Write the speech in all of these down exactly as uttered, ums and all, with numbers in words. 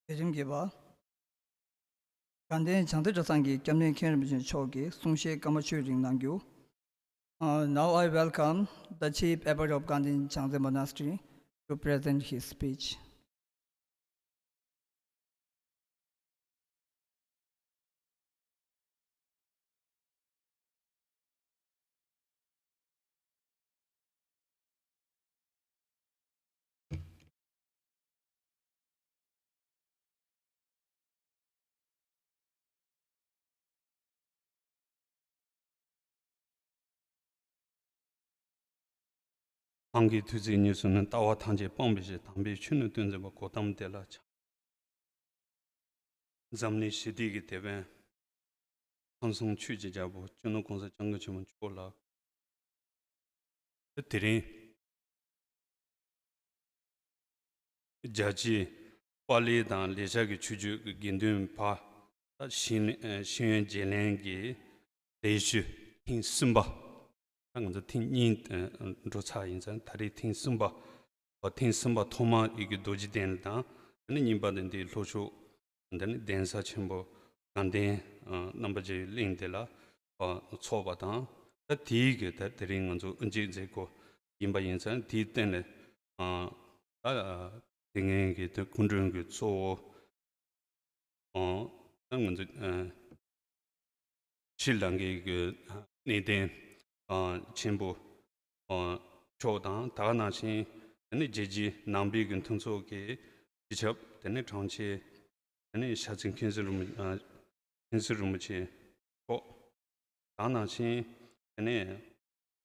ལས་རིམ་བརྒྱད་པ། དགའ་ལྡན་བྱང་རྩེ་གྲྭ་ཚང་གི་སྐྱབས་གནས་མཁན་རིན་པོ་ཆེ་མཆོག་གིས་གསུང་བཤད་སྐར་མ་བཅུ་རིང་གནང་རྒྱུ། Uh, now I welcome the chief abbot of Ganden Changzen Monastery to present his speech. གང་གི་ཐུགས་བརྩེ་ཉེར་བཟུང་ནས། ལྟ་བ་ཐམས་ཅད་སྤང་བའི་ཕྱིར། དམ་པའི་ཆོས་ནི་སྟོན་མཛད་པ། གོའུ་ཏམ་དེ་ལ་ཕྱག། འཛམ་གླིང་ཞི་བདེ་གི་དེད་དཔོན། ཁམས་གསུམ་ཆོས་ཀྱི་རྒྱལ་པོ་སྤྱི་ནོར་གོང་ས་སྐྱབས་མགོན་ཆེན་པོ་མཆོག་ལ། དེ་རིང་རྒྱལ་སྤྱིའི་པཱ་ལི་དང་ལེགས་སྦྱར་གྱི་ཆོས་བརྒྱུད་ཀྱི་དགེ་འདུན་པ། ད་ཤེས་ཤེས་ཡོན་བརྗེ་ལེན་གྱི་ལས་གཞི་ཐེངས་གསུམ་པ། ད་ང་ཚོ་ཐེངས་གཉིས་ཨ་འགྲོ་ཚར་ཡིན་ཙང་། ད་རེས་ཐེངས་གསུམ་པ། ཐེངས་གསུམ་པ་ཐོག་མ་ཡི་གེ་རྡོ་རྗེ་གདན་ལ་དང་། དེ་ནས་གཉིས་པ་དེ་འདི་ལྷོ་ཕྱོགས། དེ་ནས་གདན་ས་ཆེན་པོ་དགའ་ལྡན་ཨ་རྣམ་པར་རྒྱལ་བའི་གླིང་དེ་ལ་ཨ་འཚོགས་པ་དང་། ད་དེའི་གི་ད་དེ་རིང་ང་ཚོ་དབུ་འབྱེད་མཛད་སྒོ་ཡིན་པ་ཡིན་ཙང་། དེའི་སྟེང་ལ་ཨ་ད་དེ་སྔའི་གི་དེ་སྐུ་མགྲོན་གྱི་གཙོ་བོ་ཨ་ད་ང་ཚོ་ཨ་ཤྲི་ལངྐའི་གི་གནས་བརྟན་ཨ་ཆེན་པོ་ཨ་མཆོག་དང་། ད་ག་ནང་བཞིན་དེ་ནས་རྒྱལ་སྤྱིའི་ནང་པའི་གི་མཐུན་ཚོགས་ཀྱི་སྤྱི་ཁྱབ། དེ་ནས་དྲུང་ཆེ། དེ་ནས་ཤར་རྩེ་མཁན་ཟུར་རིན་པོ་ཨ་མཁན་ཟུར་རིན་པོ་ཆེ་མཆོག། ད་ག་ནང་བཞིན་དེ་ནས་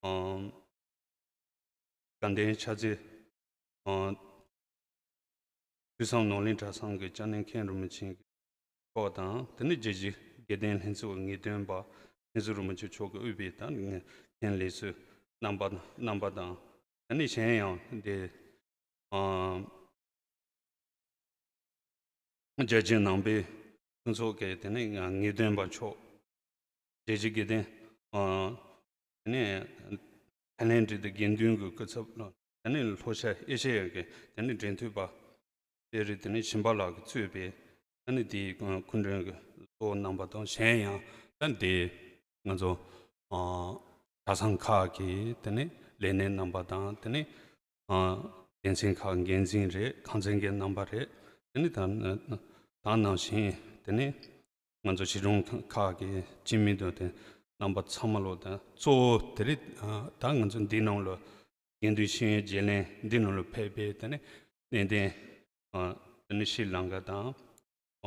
ཨ་དགའ་ལྡན་ཤར་རྩེ་ཨ་ཐོས་བསམ་ནོར་གླིང་གྲྭ་ཚང་གི་སྐྱབས་གནས་མཁན་རིན་པོ་ཆེ་མཆོག་དང་། དེ་ནས་རྒྱལ་སྤྱིའི་དགེ་ལྡན་ལྷན་ཚོགས་ངེས་སྟོན་པ་མཁན་ཟུར་རིན་པོ་ཆེ་མཆོག་གིས་དབུས་པའི་ད་མཁན་ལས་ཚོགས་རྣམ་པ་རྣམ་པ་དང་། དེ་ནས་གཞན་ཡང་འདི་ཨ་རྒྱལ་སྤྱིའི་ནང་པའི་མཐུན་ཚོགས་ཀྱི་དེ་ནས་ངེས་སྟོན་པ་མཆོག། རྒྱལ་སྤྱིའི་དགེ་ལྡན་ཨ་དེ་ནས་ཐའི་ལེན་ཌི་དེ་དགེ་འདུན་གྱི་སྐུ་ཚབ། དེ་ནས་ལྷོ་ཤར་ཨེ་ཤེ་ཡ་གི་དེ་ནས་འབྲེལ་མཐུད་པ་དཔེ་རིས་དེ་ནས་ཞིམ་པ་ལགས་ཀྱིས་གཙོས་པའི་དེ་ནས་དེའི་སྐུ་མགྲོན་གྱི་གཙོ་བོ་རྣམ་པ་དང་། གཞན་ཡང་ད་འདི་ང་ཚོ་ཨ་གྲྭ་ཚང་ཁག་གི་དེ་ནས་ལས་སྣེ་རྣམ་པ་དང་། དེ་ནས་ཨ་སྡེ་ཚན་ཁག་འགན་འཛིན་རེད། ཁང་ཚན་གྱི་རྣམ་པ་རེད། དེ་ནས་ད་ད་ནང་བཞིན་དེ་ནས་ང་ཚོ་གཞིས་གྲོང་ཁག་གི་སྤྱི་མི་དང་དེ་རྣམ་པ་ཚང་མ་ལོ། ད་གཙོ་བོ་དེ་རིང་ཨ་ད་ང་ཚོ་འདི་ནང་ལོ་དགེ་འདུན་ཤེས་ཡོན་བརྗེ་ལེན་འདི་ནང་ལོ་ཕེབས་པའི་དེ་ནས་གནས་བརྟན་ཨ་དེ་ནས་ཤྲི་ལང་ཀ་དང་།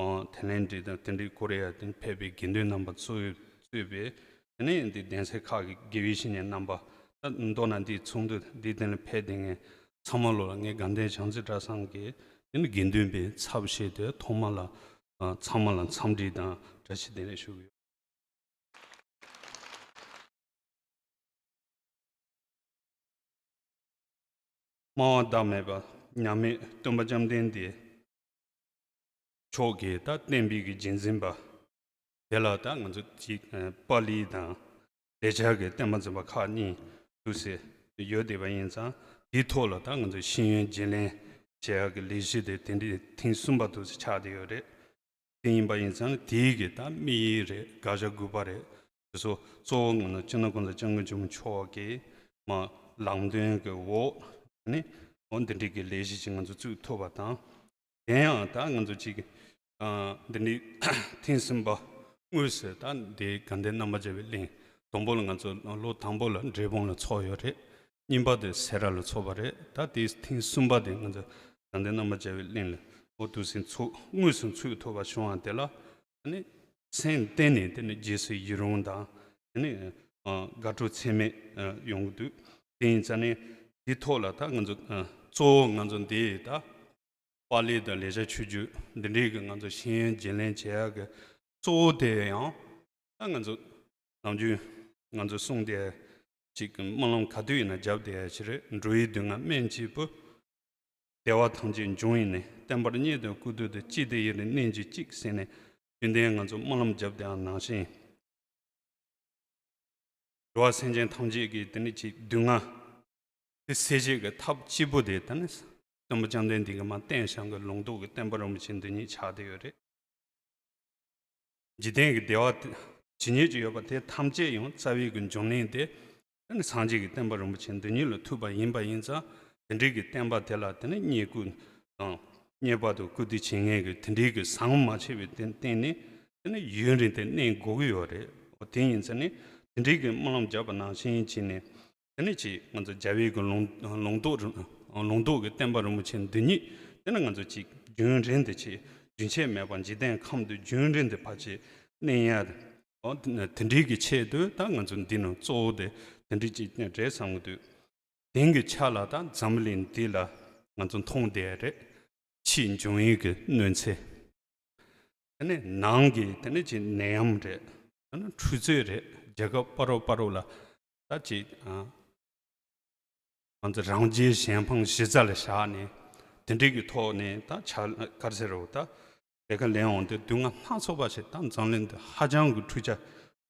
ཨ་ཐའི་ལེན་ཌི་དང་དེ་འདྲའི་ཀོ་རི་ཡ་དེ་ཕེབས་པའི་དགེ་འདུན་རྣམ་པ་གཙོས་གཙོས་པའི་དེ་ནས་འདི་གདན་ས་ཁག་གི་དགེ་བའི་བཤེས་གཉེན་རྣམ་པ། ད་མདོར་ན་འདིའི་ཚོགས་འདུ་འདིའི་སྟེང་ལ་ཕེབས་བསྡད་མཁན་ཚང་མ་ལོ་ལ་ངས་དགའ་ལྡན་བྱང་རྩེ་གྲྭ་ཚང་གི་དེ་ནས་དགེ་འདུན་པའི་ཚབ་བྱས་ཏེ་ཐོག་མ་ལ་ཨ་ཚང་མ་ལ་འཚམས་འདྲི་དང་བཀྲ་ཤིས་བདེ་ལེགས་ཞུ་གི་ཡོད། སྨྲ་བ་བདག་མེད་པ་མཉམ་མེད་སྟོན་པ་བཅོམ་ལྡན་འདས་མཆོག་གིས་ད་བསྟན་པའི་གི་རྒྱུན་འཛིན་པ་དེ་ལ་ད་ང་ཚོ་གཅིག་པཱ་ལི་དང་ལེགས་སྦྱར་གྱི་བསྟན་པ་འཛིན་པ་ཁག་གཉིས་འདུག་སེ་ཡོད་བསྡད་པ་ཡིན་ཙང་། དེའི་ཐོག་ལ་ད་ང་ཚོ་ཤེས་ཡོན་བརྗེ་ལེན་བྱེད་ཡག་གི་ལས་གཞི་དེ་དེ་འདྲའི་ཐེངས་གསུམ་པ་འདུག་སེ་ཆགས་བསྡད་ཡོད་རེད། དེ་ཡིན་པ་ཡིན་ཙང་དེའི་གི་ད་དམིགས་ཡུལ་རེད། དགག་བྱ་དགུ་པ་རེད། དེ་ཚོ་གཙོ་བོ་ངོས་ནས་སྤྱི་ནོར་གོང་ས་སྐྱབས་མགོན་ཆེན་པོ་མཆོག་གི་མ་ལམ་སྟོན་གྱི་འོག་ནས་འོ་འདི་འདྲའི་གི་ལས་གཞི་ཅིག་ང་ཚོ་བཙུགས་ཐུབ་པ་དང་། དེ་ཡང་ད་ང་ཚོ་ཅིག་ཨ་འདི་འདྲའི་ཐེངས་གསུམ་པ་དངོས་སུ་ད་འདི་དགའ་ལྡན་རྣམ་པར་རྒྱལ་བའི་གླིང་། དང་པོ་ལ་ང་ཚོ་ལོ་དང་པོ་ལ་འབྲས་སྤུངས་ལ་ཚོགས་ཡོད་རེད། གཉིས་པ་དེ་སེ་ར་ལ་ཚོགས་པ་རེད། ད་དེ་ཐེངས་གསུམ་པ་དེ་ང་ཚོ་དགའ་ལྡན་རྣམ་པར་རྒྱལ་བའི་གླིང་ལ་འོ་འདུག་སེ་ཚོགས་དངོས་སུ་ཚུགས་ཐུབ་པ་བྱུང་བ་དེ་ལ། ཨ་ནི་སེམས་གཏིང་ནས་དེ་ནི་རྗེས་སུ་ཡི་རང་དང་། དེ་ནི་ཨ་དགའ་སྤྲོ་ཚད་མེད་ཨ་ཡོང་གི་འདུག་དེ་ཡིན་ཙང་ནི་དེའི་ཐོག་ལ་ད་ང་ཚོ་ཨ་གཙོ་བོ་ང་ཚོ་འདི་ད་པཱ་ལི་དང་ལེགས་སྦྱར་ཆོས་བརྒྱུད་འདི་འདྲའི་གི་ང་ཚོ་ཤེས་ཡོན་བརྗེ་ལེན་བྱེད་ཡག་གི་གཙོ་བོ་དེ་ཡང་ད་ང་ཚོ་ནམ་རྒྱུན་ང་ཚོ་གསུངས་ཏེ་ཅིག་སྨོན་ལམ་ག་དུས་ཡིན་ན་བརྒྱབ་བསྡད་ཡ་ཞིག་རེད། འགྲོ་བའི་སྡུག་བསྔལ་སྨན་གཅིག་པུ། བདེ་བ་ཐམས་ཅད་འབྱུང་བའི་གནས། བསྟན་པ་རྙེད་དང་སྐུ་གདུང་དང་། ཅི་སྟེ་ཡིད་ལ་གནས་གྱུར་ཅིག་ཟེར་ནས་རྒྱུན་ལྡན་ང་ཚོ་སྨོན་ལམ་བརྒྱབ་བསྡད་པ་ནང་བཞིན། འགྲོ་བ་སེམས་ཅན་ཐམས་ཅད་ཀྱི་དེ་ནི་ཅིག་སྡུག་བསྔལ་དེ་སེལ་བྱེད་ཀྱི་ཐབས་གཅིག་པུ་དེ་ད་ནི་ སྟོན་པ་བཅོམ་ལྡན་འདས་ཀྱིས་མར་བསྟན་བཞག་གི་ལུང་རྟོགས་ཀྱི་བསྟན་པ་རིན་པོ་ཆེ་འདི་ཉིད་ཆགས་བསྡད་ཡོད་རེད། འཇིག་རྟེན་གྱི་བདེ་བ་ཇི་སྙེད་ཅིག་ཡོད་པ་དེ་ཐམས་ཅད་ཡང་རྩ་བའི་གི་འབྱུང་གནས་དེ། དེ་ནི་སངས་རྒྱས་ཀྱི་བསྟན་པ་རིན་པོ་ཆེ་འདི་ཉིད་ལ་ཐུག་པ་ཡིན་པ་ཡིན་ཙང་། དེ་འདྲའི་གི་བསྟན་པ་དེ་ལ་དེ་ནི་བསྙེན་བཀུར་དང་། བསྙེན་པ་དང་བཀུར་སྟི་བྱེད་མཁན་གྱི་དེ་འདྲའི་གི་ཟམ་མ་ཆད་པའི་སྟེང་སྟེང་ནས། དེ་ནི་ཡུན་རིང་དུ་གནས་དགོས་ཀྱི་ཡོད་རེད། འོ་དེ་ཡིན་ཙང་ནི་དེ་འདྲའི་གི་སྨོན་ལམ་བརྒྱབ་པ་ནང་བཞིན་བྱས་ནས། དེ་ནི་ཅིག་ང་ཚོ་རྒྱལ་བའི་གི་ལུང་ལུང་རྟོགས་རིན་ལུང་རྟོགས་ཀྱི་བསྟན་པ་རིན་པོ་ཆེ་འདི་ཉིད། དེ་ནི་ང་ཚོ་ཅིག་རྒྱུན་རིང་དུ་ཅིག་རྒྱུན་ཆད་མེད་པར་འཇིག་རྟེན་ཁམས་འདི་རྒྱུན་རིང་དུ་ཕར་ཅིག་གནས་ཡ། འོ་དེ་འདྲའི་གི་ཆེད་དུ་ད་ང་ཚོ་འདི་ནང་གཙོ་བོ་དེ་དེ་འདྲའི་ཅིག་རེད་བསམ་གི་འདུག་དེང་གི་ཆ་ལ་ད་འཛམ་བུ་གླིང་འདི་ལ་ང་ཚོ་མཐོང་བསྡད་རེད། ཕྱིའི་འབྱུང་བའི་གི་གནོད་འཚེ། དེ་ནས་ནང་གི་དེ་ནས་ཅིག་ནད་ཡམས་རེད། དེ་ནས་འཁྲུག་རྩོད་རེད། རྒྱལ་ཁབ་བར་དུ་བར་དུ་ལ་ད་ཅིག་ཨ། ང་ཚོ་རང་རྒྱལ་གཞན་ཕམ་གཞི་རྩ་ལ་བཞག་ནས། དེ་འདྲའི་གི་ཐོག་ནས་ད་ཆ་ག་རེ་ཟེར་རོ། ད་ལས་ཀ་ལས་འོང་དུས་སྡུག་བསྔལ་སྣ་ཚོགས་པ་ཞིག་ད་འཛམ་གླིང་འདི་ཧ་ཅང་གི་འཁྲུག་ཆ་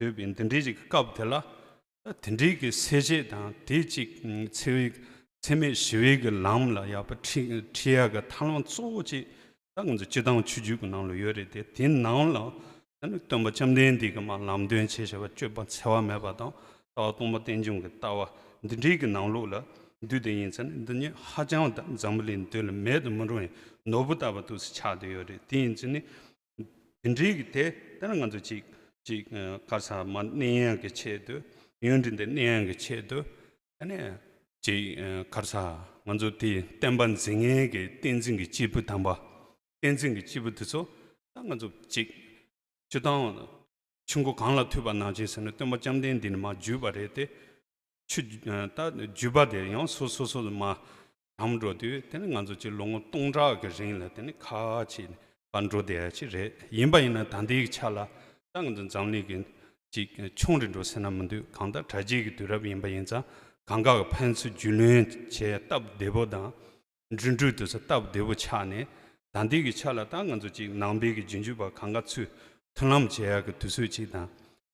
དོད་པའི་འདི་འདྲའི་ཅིག་གི་སྐབས་དེ་ལ། ད་དེ་འདྲའི་གི་སེལ་བྱེད་དང་དེ་ཅིག་འཚེ་བའི་འཚེ་མེད་ཞི་བའི་གི་ལམ་ལ་ཡག་པོ་ཁྲིད་ཁྲིད་ཡག་གི་ཐབས་ལམ་གཙོ་བོ་ཅིག་ད་ང་ཚོ་སྤྱིར་བཏང་ཆོས་བརྒྱུད་ཀྱི་ནང་ལ་ཡོད་རེད་དེ། དེའི་ནང་ལ་ད་ནི་སྟོན་པ་བཅོམ་ལྡན་འདས་ཀྱིས་མར་ལམ་སྟོན་བྱས་བཞག་པ་སྤྱོད་པ་འཚེ་བ་མེད་པ་དང་། ལྟ་བ་སྟོང་པ་རྟེན་འབྱུང་གི་ལྟ་བ་འདི་འདྲའི་གི་ནང་ལོགས་ལ་འདུས་ཏེ་ཡིན་ཙང་ནི་འདི་ཉིད་ཧ་ཅང་ད་འཛམ་བུ་གླིང་འདི་ལ་མེད་དུ་མི་འགྲོ་བའི་ནོར་བུ་ལྟ་བུ་འདུག་སེ་ཆགས་བསྡད་ཡོད་རེད། དེ་ཡིན་ཙང་ནི། དེ་འདྲའི་གི་དེ་ལྟར་ང་ཚོ་ཅིག་ཅིག་ག་རེ་ཟེར་མར་གནས་ཡག་གི་ཆེད་དུ། ཡུན་རིང་དུ་གནས་ཡག་གི་ཆེད་དུ། ཨ་ནི་ཅིག་ག་རེ་ཟེར་ང་ཚོ་དེ་བསྟན་པ་འཛིན་མཁན་གྱི་བསྟན་འཛིན་གྱི་སྐྱེས་བུ་དམ་པ། བསྟན་འཛིན་གྱི་སྐྱེས་བུ་དེ་ཚོ་ད་ང་ཚོ་ཅིག་སྤྱིར་བཏང་ཆུ་མགོ་གངས་ལ་ཐུག་པ་ནང་བཞིན་ཟེར་ནས་སྟོན་པ་བཅོམ་ལྡན་འདས་ནི་མར་བརྒྱུད་པ་རེད་དེ། ཆུ་ད་བརྒྱུད་པ་དེ་ཡང་སོ་སོ་སོ་མར་དམ་འགྲོ་དུས་དེ་ནི་ང་ཚོ་ཅིག་ལོ་ངོ་སྟོང་ཕྲག་གི་རིང་ལ་དེ་ནི་ཁ་ཕྱེ་ནས་ཕར་འགྲོ་བསྡད་ཡ་ཅིག་རེད། ཡིན་པ་ཡིན་ན་ད་ལྟའི་ཆ་ལ་ད་ང་ཚོ་འཛམ་གླིང་གི་ཅིག་ཆུང་རུ་འགྲོ་ཟེར་ན་མི་འདུག་གང་ལྟར་དྲ་རྒྱའི་གི་དུས་རབས་ཡིན་པ་ཡིན་ཙང་། གང་ག་གི་ཕན་ཚུན་རྒྱུས་ལོན་བྱས་སྟབས་བདེ་པོ་དང་། འགྲིམ་འགྲུལ་དེ་ཚོ་སྟབས་བདེ་པོ་ཆགས་ནས། ད་ལྟའི་གི་ཆ་ལ་ད་ང་ཚོ་ཅིག་ནང་པའི་གི་རྗེས་འཇུག་པ་གང་ག་ཚུར་མཐུན་ལམ་བྱེད་ཡག་གི་དུས་ཚོད་ཅིག་དང་།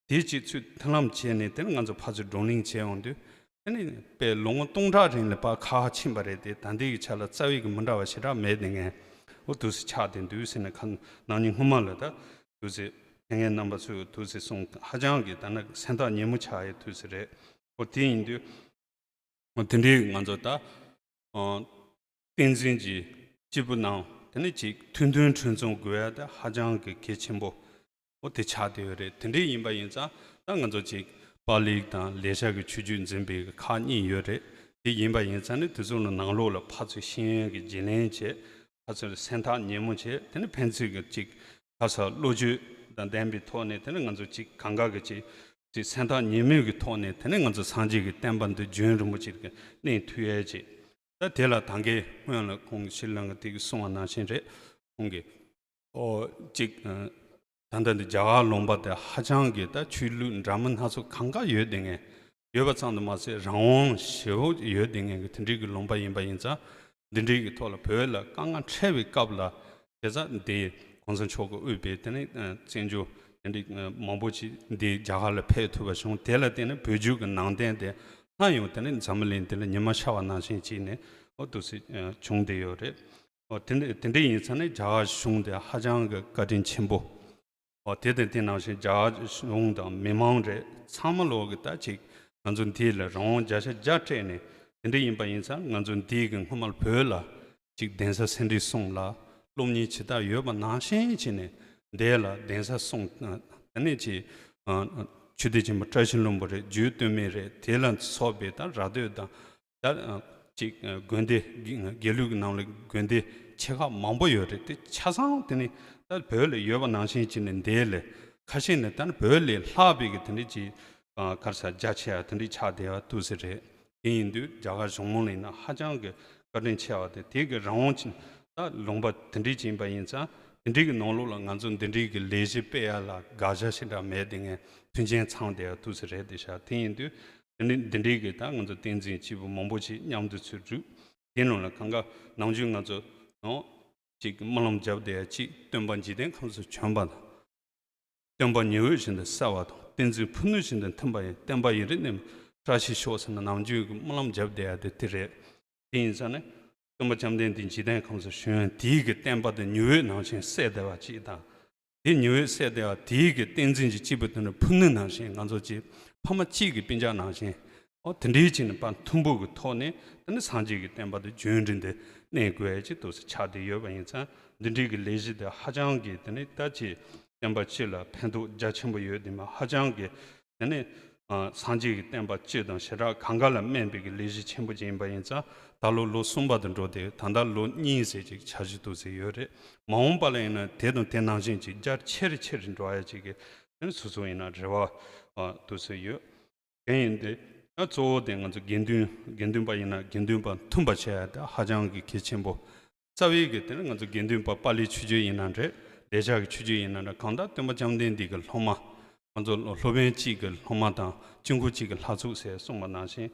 དེ་ཅིག་ཚུར་མཐུན་ལམ་བྱས་ནས་དེ་ནི་ང་ཚོ་ཕར་ཚུར་བགྲོ་གླེང་བྱས་འོང་དུས། དེ་ནི་དཔེ་ལོ་ངོ་སྟོང་ཕྲག་རིང་ལ་ཕར་ཁ་ཕྱིན་པ་རེད་དེ། ད་ལྟའི་གི་ཆ་ལ་རྩ་བའི་གི་མི་འདྲ་བ་ཞེ་དྲག་མེད་དེ། ངས་འོ་འདུག་སེ་ཆགས་བསྡད་འདུག་ཟེར་ནས་ཁ་ནང་ཉིན་སྔོན་མ་ལ་ད་འདུག་སེ་ལྷན་རྒྱས་རྣམ་པ་ཚོས་འདུག་སེ་གསུངས། ཧ་ཅང་གི་ད་ནི་སེམས་ཐག་ཉེ་མོ་ཆགས་ཡའི་དུས་ཚོད་རེད། འོ་དེ་ཡིན་དུས། དེ་འདྲའི་ང་ཚོ་ད་ཨ་བསྟན་འཛིན་གྱི་སྐྱེས་བུ་རྣམས་དེ་ནི་ཅིག་མཐུན་མཐུན་འཁྲུན་འཛོམས་དགོས་ཡ་དེ་ཧ་ཅང་གི་གལ་ཆེན་པོ་འོ་དེ་ཆགས་བསྡད་ཡོད་རེད། དེ་འདྲའི་ཡིན་པ་ཡིན་ཙང་ད་ང་ཚོ་ཅིག་པཱ་ལི་དང་ལེགས་བཤད་ཀྱི་ཆོས་བརྒྱུད་འཛིན་པའི་ཁག་གཉིས་ཡོད་རེད། དེ་ཡིན་པ་ཡིན་ཙང་ནི་དེ་ཚོ་ནི་ནང་ལོགས་ལ་ཕར་ཚུར་ཤེས་ཡོན་གྱི་བརྗེ་ལེན་བྱས། ཕར་ཚུར་སེམས་ཐག་ཉེ་མོ་བྱས། དེ་ནི་ཕན་ཚུན་གྱི་ཅིག་ཁ་ས་བློ་ཆོས་དང་ལྡན་པའི་ཐོག་ནས་དེ་ནི་ང་ཚོ་ཅིག་གང་ག་གི་ཅིག་ཅིག་སེམས་ཐག་ཉེ་མོའི་གི་ཐོག་ནས་དེ་ནི་ང་ཚོ་སངས་རྒྱས་ཀྱི་བསྟན་པ་འདི་རྒྱུན་རིང་པོ་ཅིག་གི་གནས་ཐུབ་ཡས་ཅིག་ད་དེ་ལ་ད་གིན་སྔོན་ལ་ཁོང་གི་ཤྲི་ལང་ཀ་དེ་གི་གསུང་བ་ནང་བཞིན་རེད། ཁོང་གི་ཨོ་ཅིག་ད་ལྟ་འདི་རྒྱ་གར་ལུང་པ་དེ་ཧ་ཅང་གི་ད་ཆོས་ལུགས་འདྲ་མིན་སྣ་ཚོགས་གང་ག་ཡོད་དེ་ངས། ཡོད་པ་ཙམ་དུ་མ་ཟད་རང་དབང་ཞེ་པོ་ཡོད་དེ་ངེས་ཀྱི་དེ་འདྲའི་གི་ལུང་པ་ཡིན་པ་ཡིན་ཙང་། འདི་འདྲའི་གི་ཐོག་ལ་བོད་ལ་དཀའ་ངལ་འཕྲད་པའི་སྐབས་ལ། དེ་ཙང་འདི་གོང་ས་མཆོག་གིས་དབུས་པའི་དེ་ནི་བཙན་བྱོལ་དེ་འདྲའི་མང་པོ་ཅིག་འདི་རྒྱ་གར་ལ་ཕེབས་ཐུབ་པ་བྱུང་། དེ་ལ་བརྟེན་ནས་བོད་བརྒྱུད་ཀྱི་ནང་བསྟན་དེ་སླར་ཡང་དེ་ནི་འཛམ་བུ་གླིང་འདི་ལ་ཉི་མ་ཤར་བ་ནང་བཞིན་བྱས་ནས་འོ་འདུག་སེ་བྱུང་བསྡད་ཡོད་རེད། འོ་དེ་འདྲ་དེ་འདྲ་ཡིན་ཙང་ནི་རྒྱ་གར་གཞུང་དེ་ཧ་ཅང་གི་བཀའ་དྲིན་ཆེན་པོ། འོ་དེ་དང་དེ་ནང་བཞིན་རྒྱ་གཞུང་དང་མི་མང་རེད། ཚང་མ་ལོག་གི་ད་ཅིག་ང་ཚོ་འདི་ལ་རང་དབང་བརྒྱ་ཆ་བརྒྱ་སྤྲད་ནས། དེ་འདྲ་ཡིན་པ་ཡིན་ཙང་ང་ཚོ་འདི་གི་སྔོན་མ་བོད་ལ་ཅིག་གདན་ས་སེ་འབྲས་གསུམ་ལ་སློབ་གཉེར་བྱེད་སྟངས་ཡོད་པ་ནང་བཞིན་བྱས་ནས། འདི་ལ་གདན་ས་གསུམ་དེ་ནས་ཅིག་ཨ་ཆོས་སྡེ་ཆེན་པོ་བཀྲ་ཤིས་ལྷུན་པོ་རེད། རྒྱུད་སྟོད་སྨད་རེད། དེ་ལ་སོགས་པའི་ད་ར་སྟོད་དང་། ད་ཅིག་དགོན་སྡེ་དགེ་ལུགས་ཀྱི་ནང་ལ་དགོན་སྡེ་ཆེ་ཁག་མང་པོ་ཡོད་རེད། དེ་ཆ་ཚང་དེ་ནི་ད་བོད་ལ་ཡོད་པ་ནང་བཞིན་བྱས་ནས་འདི་ལས་ཁ་ཤས་ནི་ད་ནི་བོད་ལས་ལྷག་པའི་གི་དེ་འདྲ་ཅིག་ག་རེ་ཟེར་རྒྱ་ཆེ་བ་དེ་འདྲ་ཆགས་བསྡད་པ་འདུག་སེ་རེད། དེ་ཡིན་དུས་རྒྱ་གར་གཞུང་མང་ལ་ཡིན་ན་ཧ་ཅང་གི་བཀའ་དྲིན་ཆེ་བ་དེ། དེ་གི་རང་དབང་ཅིག་ད་ལུང་པ་དེ་འདྲ་ཅིག་ཡིན་པ་ཡིན་ཙང་། དེ་འདྲའི་གི་ནང་ལོགས་ལ་ང་ཚོ་འདི་འདྲའི་གི་ལས་གཞི་སྤེལ་ཡ་ལ་དགག་བྱ་ཞེ་དྲག་མེད་དེ། ངས་མཐུན་རྐྱེན་ཚང་བསྡད་པ་འདུག་སེ་རེད་དེ་ཤག་དེ་ཡིན་དུས། དེ་ནི་འདི་འདྲའི་གི་ད་ང་ཚོ་བསྟན་འཛིན་སྐྱེས་བུ་མང་པོ་ཞིག་མཉམ་དུ་ཚུར་བསྒྲུགས། དེ་ནང་ལ་གང་ག་ནམ་རྒྱུན་ང་ཚོ་ནང་ཅིག་སྨོན་ལམ་བརྒྱབ་བསྡད་ཡ་ཅིག་སྟོན་པ་འཇིག་རྟེན་ཁམས་སུ་བྱོན་པ་དང་། སྟོན་པ་ཉི་འོད་བཞིན་དུ་གསལ་བ་དང་། བསྟན་འཛིན་ཕུ་ནུ་བཞིན་དུ་མཐུན་པ་ཡི། བསྟན་པ་ཡུན་རིང་གནས་པའི་བཀྲ་ཤིས་ཤོག་ཟེར་ནས་ནམ་རྒྱུན་གི་སྨོན་ལམ་བརྒྱབ་བསྡད་ཡ་དེ་དེ་རེད། དེ་ཡིན་ཙང་ནི། སྟོན་པ་བཅོམ་ལྡན་འདས་འཇིག་རྟེན་ཁམས་སུ་བྱོན་དེའི་གི་བསྟན་པ་དེ་ཉི་འོད་ནང་བཞིན་གསལ་བསྡད་པ་ཅིག་དང་། དེ་ཉི་འོད་གསལ་བསྡད་པ་དེའི་གི་ཏིང་འཛིན་གྱི་སྐྱེས་བུ་དེ་ནི་ཕུ་ནུ་ནང་བཞིན་ང་ཚོ་ཅིག་ཕ་མ་གཅིག་གི་སྤུན་ཀྱག་ནང་བཞིན། ཨོ་དེ་འདྲའི་ཅིག་ནི་བར་མཐུན་པོ་གི་ཐོག་ནས་དེ་ནི་སངས་རྒྱས་ཀྱི་བསྟན་པ་དེ་རྒྱུན་རིང་དུ་གནས་དགོས་ཡ་ཅིག་ཏུ་ཆགས་བསྡད་ཡོད་པ་ཡིན་ཙང་། འདི་འདྲའི་གི་ལས་གཞི་དེ་ཧ་ཅང་གི་དེ་ནི་ད་ཅིག་བསྟན་པ་སྤྱི་ལ་ཕན་ཐོགས་རྒྱ་ཆེན་པོ་ཡོད་དེ་མ་ཧ་ཅང་གི་དེ་ནི་ཨ་སངས་རྒྱས་ཀྱི་བསྟན་པ་སྤྱི་དང་ཞེ་དྲག་གང་ག་ལ་སྨན་པའི་གི་ལས་གཞི་ཆེན་པོ་ཅིག་ཡིན་པ་ཡིན་ཙང་། ད་ལོ་ལོ་གསུམ་པ་དུ་འགྲོ་དེ་ད་ལྟ་ལོ་གཉིས་ཟེར་ཅིག་འཆར་གཞི་འདུག་ཟེར་ཡོད་རེད། མ་འོངས་པ་ལ་ཡིན་ན་དེ་དང་དེ་ནང་བཞིན་ཅིག་རྒྱ་ཆེ་རུ་ཆེ་རུ་འགྲོ་ཡ་ཅིག་གི་དེ་ནི་སོ་སོ་ཡིན་ན་རེ་བ་ཨ་འདུག་ཟེར་ཡོད། དེ་ཡིན་ཏེ། ད་གཙོ་བོ་དེ་ང་ཚོ་དགེ་འདུན་དགེ་འདུན་པ་ཡིན་ན་དགེ་འདུན་པ་མཐུན་པ་བྱེད་ཡ་དེ་ཧ་ཅང་གི་གལ་ཆེན་པོ། རྩ་བའི་གི་དེ་ནི་ང་ཚོ་དགེ་འདུན་པ་པཱ་ལིའི་ཆོས་བརྒྱུད་ཡིན་ན་འདྲ། ལེགས་ཆ་གི་ཆོས་བརྒྱུད་ཡིན་ན་འདྲ། གང་ལྟར་སྟོན་པ་བཅོམ་ལྡན་འདས་ཀྱི་སློབ་མ། ང་ཚོ་སློབ་དཔོན་གཅིག་གི་སློབ་མ་དང་དཀྱིལ་འཁོར་གཅིག་གི་ལྷ་ཚོགས་ཟེར་གསུངས་པ་ནང་བཞིན།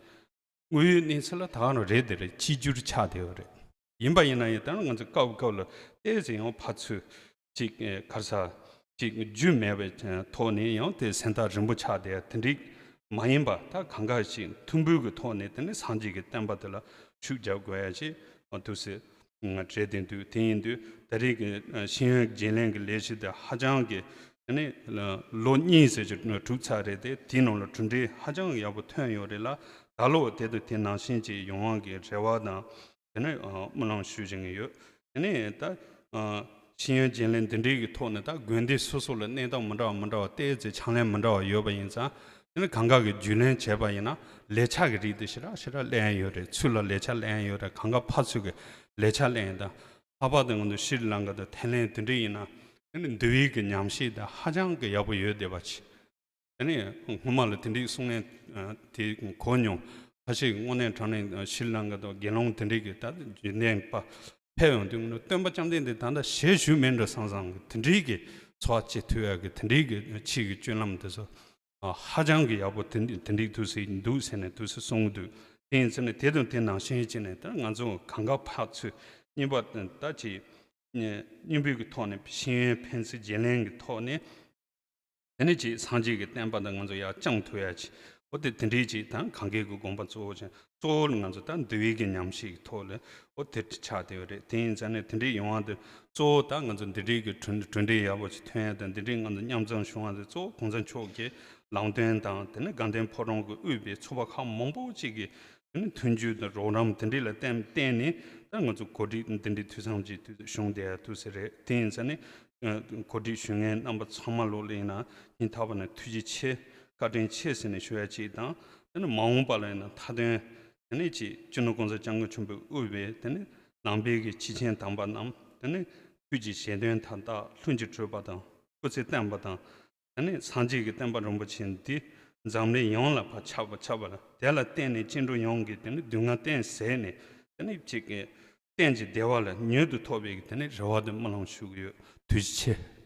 དངོས་ཡོད་གནས་ཚུལ་ལ་ད་ག་རང་རེད་དེ་རེད། གཅིག་གྱུར་ཆགས་བསྡད་ཡོད་རེད། ཡིན་པ་ཡིན་ན་ཡང་ད་ང་ཚོ་སྐབས་སྐབས་ལ་ཏོག་ཙམ་ཡང་ཕར་ཚུར་ཅིག་ཨེ་ག་རེ་ཟེར་ཅིག་རྒྱུས་མེད་པའི་ཐོག་ནས་ཡང་དེ་སེམས་ཐག་རིང་པོ་ཆགས་བསྡད་དེ་འདྲ་མ་ཡིན་པ། ད་གང་ག་ཞིག་མཐུན་པོའི་གི་ཐོག་ནས་དེ་ནི་སངས་རྒྱས་ཀྱི་བསྟན་པ་དེ་ལ་ཤུགས་རྒྱབ་དགོས་ཡ་ཞིག་འདུག་ཟེར་རེད་དེ་འདུག་དེ་ཡིན་དུས་ད་རེས་ཀྱི་ཤེས་ཡོན་བརྗེ་ལེན་གྱི་ལས་གཞི་དེ་ཧ་ཅང་གི་དེ་ནི་ལོ་གཉིས་ཟེར་གྱི་གྲུབ་ཚར་རེད་དེ། དེའི་ནང་ལ་གྲུབ་འབྲས་ཧ་ཅང་ཡག་པོ་ཐོན་ཡོད་རེད་ལ། ད་ལོ་དེ་དང་དེ་ནང་བཞིན་གྱི་ཡོང་བ་གི་རེ་བ་དང་དེ་ནས་ཨ་སྨོན་ལམ་ཞུ་བཞིན་ཡོད། དེ་ནས་ད་ཨ་ཤེས་ཡོན་བརྗེ་ལེན་འདི་འདྲའི་གི་ཐོག་ནས་ད་དགོན་སྡེ་སོ་སོ་ལ་གནས་སྟངས་མི་འདྲ་བ་མི་འདྲ་བ་ཏོག་ཙམ་ཕྱག་ལེན་མི་འདྲ་བ་ཡོད་པ་ཡིན་ཙང་། དེ་ནས་གང་ག་གི་རྒྱུས་ལོན་བྱས་པ་ཡིན་ན་ལེགས་ཆ་གི་རིགས་དེ་ཞེ་དྲག་ཞེ་དྲག་ལེན་ཡོད་རེད། ཚུར་ལ་ལེགས་ཆ་ལེན་ཡོད་རེད། གང་ག་ཕར་ཚུར་གི་ལེགས་ཆ་ལེན་ཡོད། ད་ལྷག་པར་དུ་ང་ཚོ་ཤྲི་ལང་ཀ་དང་ཐའི་ལེན་འདི་འདྲ་ཡིན་ན་དེ་ནས་འདུལ་བའི་གི་ཉམས་ཞིབ་དེ་ཧ་ཅང་གི་ཡག་པོ་ཡོད་བསྡད་པ་ཅིག་དེ་ནས་སྔོན་མ་ལ་དེ་འདྲའི་གསུང་ངན་ཨ་དེ་གོ་མྱོང་། ཁ་ཤས་དངོས་གནས་དྲང་གནས་ཤྲི་ལང་ཀ་དང་དགེ་སློང་དེ་འདྲའི་གི་ད་རྒྱུན་ལྡན་པ་ཕེབས་ཡོང་དུས་ང་ཚོ་སྟོན་པ་བཅོམ་ལྡན་འདས་ད་ལྟ་ཞལ་བཞུགས་མེད་འགྲོ་བསམ་བསམ་གི་དེ་འདྲའི་གི་འཚོ་བ་སྐྱེལ་ཐུབ་ཡག་གི་དེ་འདྲའི་གི་ཆོས་ཀྱི་སྤྱོད་ལམ་དེ་ཚོ་ཨ་ཧ་ཅང་གི་ཡག་པོ་དེ་འདྲའི་དེ་འདྲའི་འདུག་ཟེར་འདུག་ཟེར་ནས་འདུག་ཟེར་གསུང་གི་འདུག་དེ་ཡིན་ཚེ་ནས་དེ་དང་དེ་ནང་བཞིན་བྱས་ནས་ད་ང་ཚོ་གང་ག་ཕར་ཚུར་གཉིས་པ་ད་ཅིག་གཉིས་པའི་གི་ཐོག་ནས་ཤེས་ཡོན་ཕན་ཚུན་བརྗེ་ལེན་གྱི་ཐོག་ནས། དེ་ནས་ཅིག་སངས་རྒྱས་ཀྱི་བསྟན་པ་འདི་ང་ཚོ་ཡར་བསྐྱང་ཐུབ་ཡ་ཅིག་འོ་དེ་དེ་འདྲའི་ཅིག་དང་གང་གའི་གི་དགོངས་པ་གཙོ་བོ་ཅན་གཙོ་བོ་ལ་ང་ཚོ་ད་འདུལ་བའི་གི་ཉམས་ཞིབ་ཀྱི་ཐོག་ལ་འོ་དེ་ཆགས་བསྡད་ཡོད་རེད། དེ་ཡིན་ཙང་ནས་དེ་འདྲའི་ཡོང་བ་འདི་གཙོ་བོ་ད་ང་ཚོ་འདི་འདྲའི་གི་གྲུབ་གྲུབ་འབྲས་ཡག་པོ་ཅིག་ཐོན་ཡ་དང་འདི་འདྲའི་ང་ཚོ་མཉམ་འཛོམས་བྱུང་བ་འདི་གཙོ་བོ་གོང་ས་མཆོག་གི་ལམ་སྟོན་དང་དེ་ནས་དགའ་ལྡན་ཕོ་བྲང་གི་དབུས་པའི་ཚོགས་པ་ཁག་མང་པོ་ཅིག་གི་དེ་ནི་མཐུན་འགྱུར་དང་རོགས་རམ་དེ་འདྲ་ལ་བརྟེན་བརྟེན་ནས་ད་ང་ཚོ་གོ་སྒྲིག་འདི་འདྲའི་དུས་མཚམས་ཅིག་དུས་བྱུང་བསྡད་ཡ་འདུག་ཟེར་རེད། དེ་ཡིན་ཙང་ནི་གོ་སྒྲིག་ཞུ་མཁན་རྣམ་པ་ཚང་མ་ལོག་ལ་ཡིན་ན་སྙིང་ཐག་པ་ནས་ཐུགས་རྗེ་ཆེ་བཀའ་དྲིན་ཆེ་ཟེར་ནས་ཞུ་ཡ་ཅིག་དང་། དེ་ནི་མ་འོངས་པ་ལ་ཡིན་ན་མཐའ་དོན་དེ་ནི་ཅིག་སྤྱི་ནོར་༸གོང་ས་༸སྐྱབས་མགོན་ཆེན་པོས་དབུས་པའི་དེ་ནི་ནང་པའི་གི་སྐྱེས་ཆེན་དམ་པ་རྣམས་དེ་ནི་ཁྱོད་ཀྱི་ཞལ་འདོན་དང་ལྷུན་གྱིས་གྲུབ་པ་དང་སྐུ་ཚེ་བརྟན་པ་དང་། ད་ནི་སངས་རྒྱས་ཀྱི་བསྟན་པ་རིན་པོ་ཆེ་འདི་འཛམ་གླིང་ཡོངས་ལ་ཕར་ཁྱབ་པ་ཁྱབ་པ་ལ་དེ་ལ་བརྟེན་ནས་སྐྱེ་འགྲོ་ཡོངས་ཀྱི་དེ་ནི་སྡུག་བསྔལ་གཏན་ཟད་ནས་དེ་ནི་ཅིག་གི་གཏན་གྱི་བདེ་བ་ལ་མྱུར་དུ་ཐོབ་པའི་དེ་ནི་རེ་བ་དང་སྨོན་ལམ་ཞུ་གི་ཡོད། ཐུགས་རྗེ་ཆེ།